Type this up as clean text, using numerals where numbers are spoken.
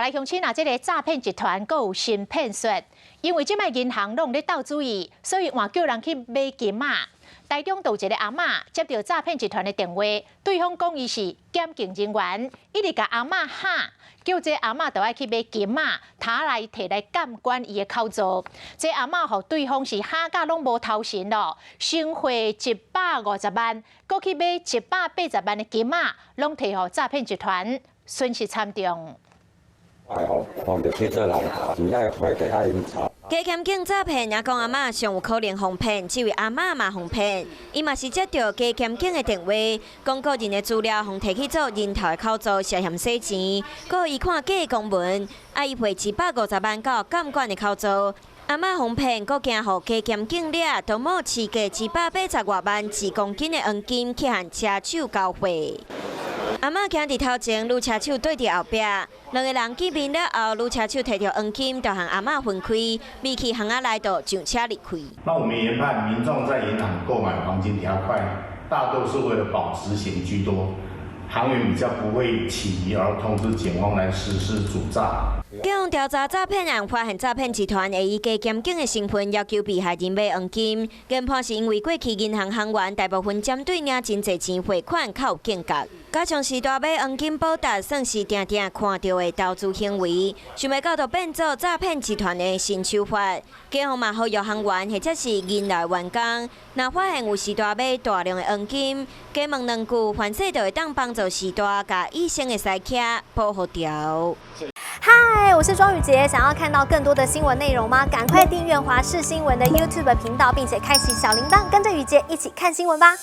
來鄉親啊，這个詐騙集團閣有新騙術，因為這擺銀行攏咧鬥注意，所以換叫人去買金仔。台中就有一个阿嬤接著詐騙集團的電話，對方講伊是檢警人員，一直共阿嬤嚇，叫這阿嬤著愛去買金仔，他來提來監管伊的口座。這阿嬤予對方是嚇甲攏無頭神咯，先匯150萬，閣去買180萬的金仔，攏提予詐騙集團，損失慘重。哎吼，看著去做人，真正會給他飲茶。假檢警詐騙，也講阿嬤上有可能予騙，這位阿嬤嘛予騙，伊嘛是接著假檢警的電話，講個人的資料予提去做人頭的口座涉嫌洗錢，閣予伊看假公文，愛伊匯150萬到監管的口座。阿嬤予騙，閣驚予假檢警掠，就冒市價180外萬1公斤的黃金去予車手交匯。阿嬤徛佇頭前，女車手綴佇後壁，兩个人見面了後，女車手提著黃金就和阿嬤分開，離去巷仔內就上車離開。那我們研判，民眾在銀行購買黃金條塊，大多是為了保值型居多，行員比較不會起疑而通知警方來實施主詐。警方調查詐騙案，發現詐騙集團會以假檢警的身份要求被害人買黃金，研判是因為過去銀行行員大部分針對領真濟錢匯款較有警覺，加上士大買黃金保值，算是定定看著的投資行為，想袂到就變做詐騙集團的新手法。警方嘛呼籲行員或者是銀行員工，若發現有士大買大量的黃金，加問兩句，凡勢就會當幫助士大共醫生的師卡保護著。嗨，我是莊宇傑，想要看到更多的新聞內容嗎？趕快訂閱華視新聞的 YouTube 頻道，並且開啟小鈴鐺，跟着宇傑一起看新聞吧。